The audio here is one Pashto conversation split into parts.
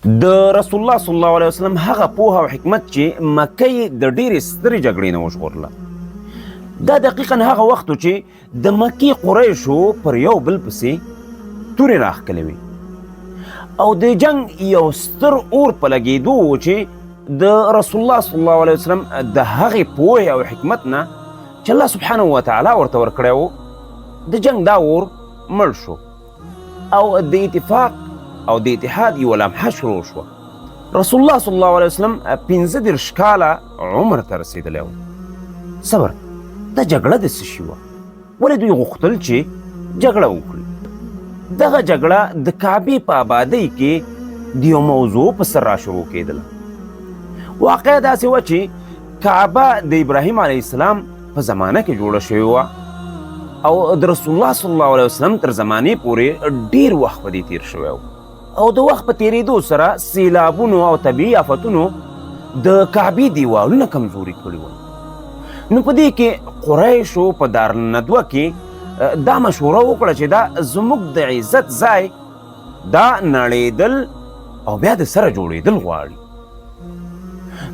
د رسول الله صلی الله علیه وسلم هغه پوهه او حکمت چې مکه یې د ډېرې سترې جګړې نه وژغورله، دا دقیقا هغه وخت و چې د مکې قریشو پر یو بل پسې تورې راښکلې وې او د جنګ یو ستر اور په لګېدو و چې د رسول الله صلی الله علیه وسلم د هغې پوهې او حکمت نه چې الله سبحانه وتعالی ورته ورکړی و، د جنګ دا اور مړ شو او د اتفاق او د اتحاد یوه لمحه شروع شوه. رسول الله صلی الله علیه وسلم 35 کاله عمر ته رسېدلی و. صبر، دا جګړه د څه شي وه؟ ولې دوی غوښتل چې جګړه وکړي؟ دغه جګړه د کعبې په آبادۍ کې د یو موضوع په سر را شروع کېدله. واقعه داسې وه چې کعبه د ابراهیم علیه السلام په زمانه کې جوړه شوې وه او د رسول الله صلی الله علیه وسلم تر زمانې پورې ډیر وخت په دې تیر شوی و او د وخت په تیریدو سره سیلابونو او طبیعي آفتونو د کعبې دیوالونه کمزوري کړي وو. نو په دې کې قریشو په دارالندوه کې دا مشوره وکړه چې دا زموږ د عزت ځای، دا نړېدل او بیا د سره جوړېدل غواړي.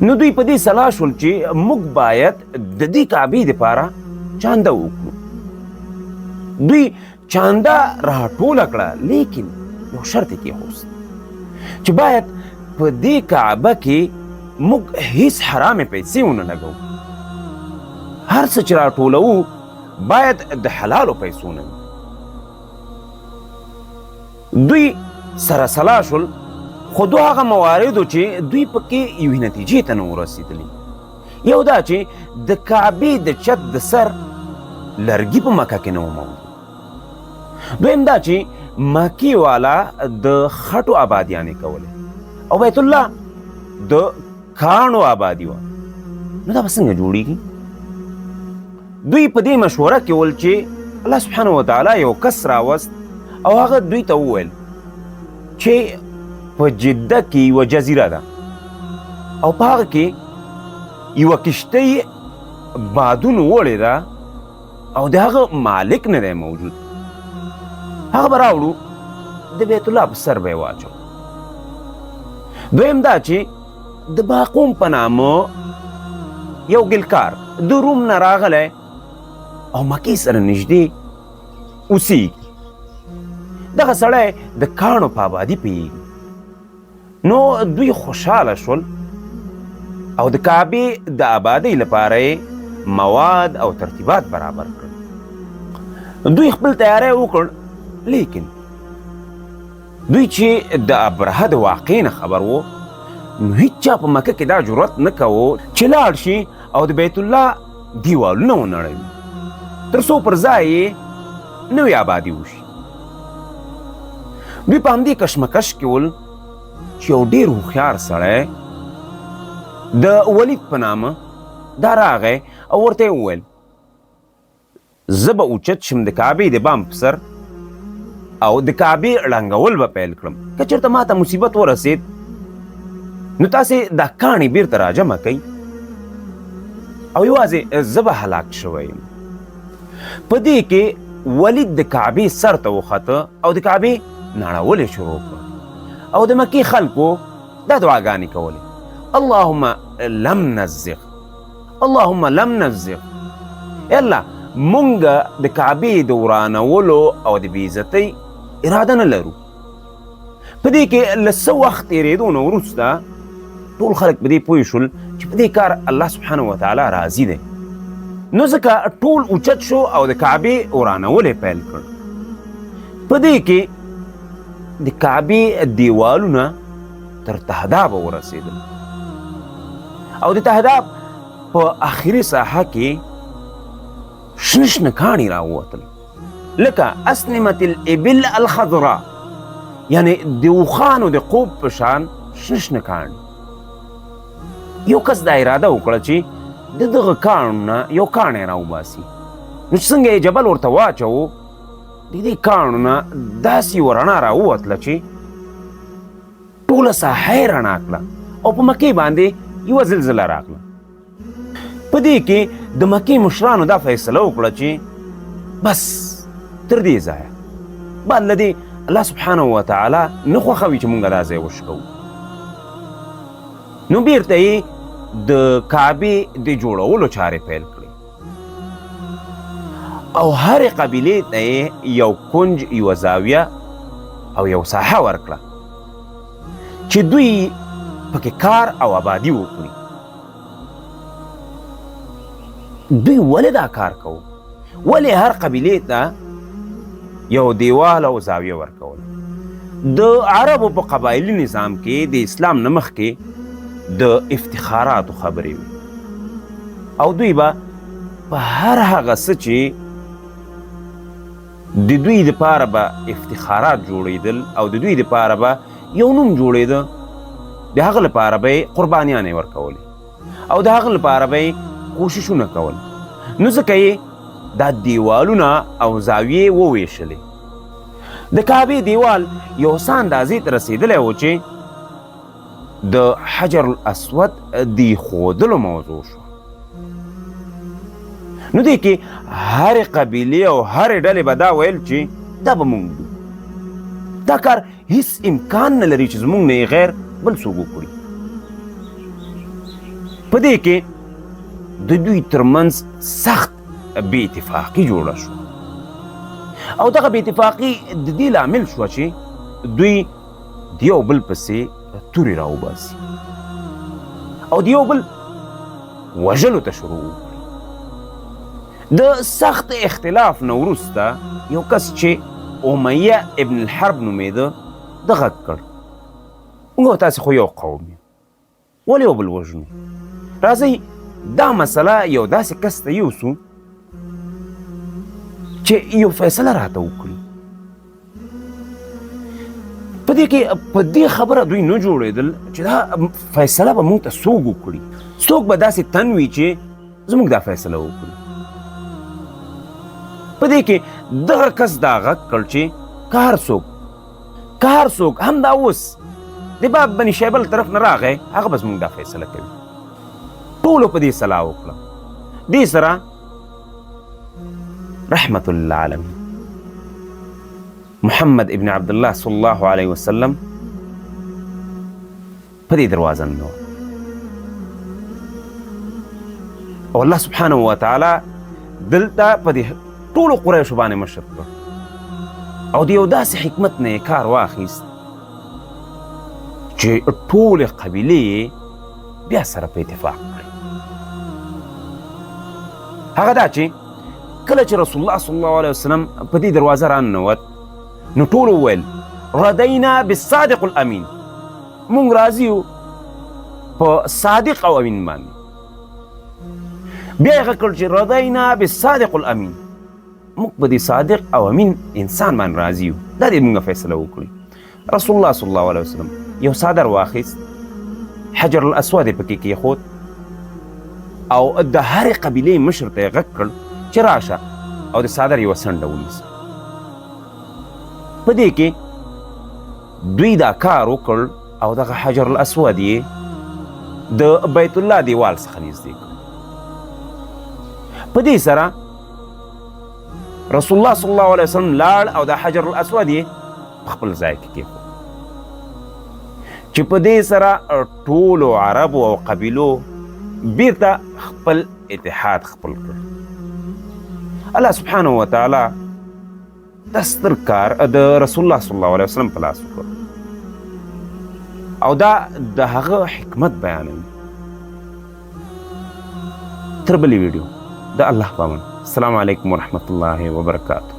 نو دوی په دې سلا شول چې موږ باید د دې کعبې دپاره چانده وکړو. دوی چانده راټوله کړه، لیکن یو شرط یې کېښوست چې باید په دې کعبه کې موږ هیڅ حرامې پیسې ونه لګوو، هر څه چې راټولوو باید د حلالو پیسو نه وي. دوی سره سلا شول، خو دوه هغه مواردو چې دوی پکې یوې نتیجې ته نه وو رسېدلي. یو دا چې د کعبې د چت د سر لرګي په مکه کې نه وو موجود. دویم دا چې مکې والا د خټو آبادیانې کولې او بیت الله د کاڼو آبادي وه، نو دا به څنګه جوړیږي؟ دوی په دې مشوره کې ول چې الله سبحانه وتعالی یو کس راوست او هغه دوی ته وویل چې په جده کې یوه جزیره ده او په هغه کې یوه کښتۍ بادونو وړې ده او د هغه مالک نه دی موجود، هغه به راوړو د بیت الله په سر به یې واچوو. دویم دا چې د باقوم په نامه یو ګلکار د روم نه راغلی او مکې سره نږدې اوسیږي، دغه سړی د کاڼو په آبادي پوهېږي. نو دوی خوشحاله شول او د کعبې د آبادۍ لپاره یې مواد او ترتیبات برابر کړل. دوی خپل تیاری وکړ، لیکن دوی چې د ابرهه د واقع نه خبر وو، نو هیچا په مکه کې دا جرأت نه کوو چې لاړ شي او د بیت الله دیوالونه ونړوي تر څو پر ځای یې نوې آبادي وشي. دوی په همدې کشمکش کې ول چې یو ډېر هوښیار سړی د ولید په نامه دا راغی او ورته یې وویل، زه به اوچت شم د کعبې د بام په سر او د کعبې ړنګول به پیل کړم، که چېرته ماته مصیبت ورسېد نو تاسې دا کاڼي بیرته راجمع کړئ او یوازې زه به هلاک شوی یم. په دې کې ولید د کعبې سر ته وخته او د کعبې نړول یې شروع کړ او د مکې خلکو دا دعاګانې کولې، اللهم لم نزغ، اللهم لم نزغ، ای الله مونږ د کعبې د ورانولو او د بېعزتۍ اراده نه لرو. په دې کې له څه وخت تېرېدو نه وروسته ټول خلک په دې پوه شول چې په دې کار الله سبحانه وتعالی راضي دی، نو ځکه ټول اوچت شو او د کعبې ورانول یې پیل کړ. په دې کې د کعبې دیوالونه تر تهدابه ورسېدل او د تهداب په آخري ساحه کې شنه شنه کاڼي راووتل، لکه اسنمت الابل الخضراء، یعنی د اوښانو د قوب په شان شنه شنه کاڼي. یو کس دا اراده وکړه چې د دغه کاڼو نه یو کاڼی راوباسي، نو چې څنګه یې جبل ورته واچوو، د دې کاڼو نه داسې یوه رڼا راووتله چې ټوله ساحه یې رڼا کړه او په مکې باندې یوه زلزله راغله. په دې کې د مکې مشرانو دا فیصله وکړه چې بس تر دې ځایه، بعد له دې الله سبحانه وتعالی نه خوښوي چې مونږ دا ځای وشکوو. نو بیرته یې د کعبې د جوړولو چارې پیل کړې او هرې قبیلې ته یې یو کنج، یوه زاویه او یو ساحه ورکړه چې دوی پکې کار او آبادي وکړي. دوی ولې دا کار کوو؟ ولې هر قبیلې ته یو دیوال او زاویه ورکول؟ د عربو په قبایلي نظام کې د اسلام نه مخکې د افتخاراتو خبرې وي او دوی به په هر هغه څه چې د دوی دپاره به افتخارات جوړېدل او د دوی دپاره به یو نوم جوړېده، د هغه لپاره به یې قربانیانې ورکولې او د هغه لپاره به یې کوششونه کول. نو ځکه یې دا دیوالونه او زاویې وویشلې. د کعبې دیوال یو څه اندازې ته رسېدلی و چې د حجر الاسود د ښودلو موضوع شو. نو دې کې هرې قبیلې او هرې ډلې به دا ویل چې دا به مونږ دو، دا کار هیڅ امکان نه لري چې زمونږ نه یې غیر بل څوک وکړي. په دې کې د دوی ترمنځ سخت بې اتفاقي جوړه شوه او دغه بې اتفاقي د دې لامل شوه چې دوی د یو بل پسې تورې راوباسي او د یو بل وژلو ته شروع وکړي. د سخت اختلاف نه وروسته یو کس چې امیه ابن الحرب نومېده ده غږ کړ، موږ او تاسې خو یو قوم یو، ولې یو بل وژنو؟ راځئ دا مسله یو داسې کس ته یوسو چې یو فیصله راته وکړي. په دې کې په دې خبره دوی نه جوړېدل چې دا فیصله به موږ ته څوک وکړي، څوک به داسې تن وي چې زموږ دا فیصله وکړي. په دې کې دغه کس دا غږ کړ چې که هر څوک همدا اوس د باب بني شیبه له طرف نه راغی، هغه به زموږ دا فیصله کوي. ټولو په دې سلا وکړه. دې سره رحمت للعالمین محمد ابن عبدالله صلی الله علیه وسلم په دې دروازه ننوت او الله سبحانه وتعالی دلته په دې ټولو قریشو باندې مشر کړ او د یو داسې حکمت نه یې کار واخیست چې ټولې قبیلې یې بیا سره په اتفاق کړې. هغه دا چې کله چې رسول الله صلی الله علیه وسلم په دې دروازه راننوت نو ټولو وویل ردینا بالصادق الامین، مونږ راضي یو په صادق او امین باندې. بیا یې غږ کړ چې ردینا بالصادق الامین، موږ په دې صادق او امین انسان باندې راضي یو، دا دې موږ فیصله وکړي. رسول الله صلی الله علیه وسلم یو څادر واخیست، حجر الاسود یې پکې کېښود او د هرې قبیلې مشر ته یې غږ کړ چې راشه او د څادر یوه څنډه ونیسه. په دې کې دوی دا کار وکړ او دغه حجر الاسود یې د بیت الله دیوال څخه نږدې کړ. په دې سره رسول الله صلی الله علیه وسلم لاړ او د حجر الاسود یې په خپل ځای کې کېښود چې په دې سره ټولو عربو او قبیلو بیرته خپل اتحاد خپل کړ. الله سبحانه وتعالی دا ستر کار د رسول الله صلی الله علیه وسلم په لاس وکړ او دا د هغه حکمت بیانوي. تر بلې ویډیو د الله په امان. السلام علیکم ورحمت الله وبرکاته.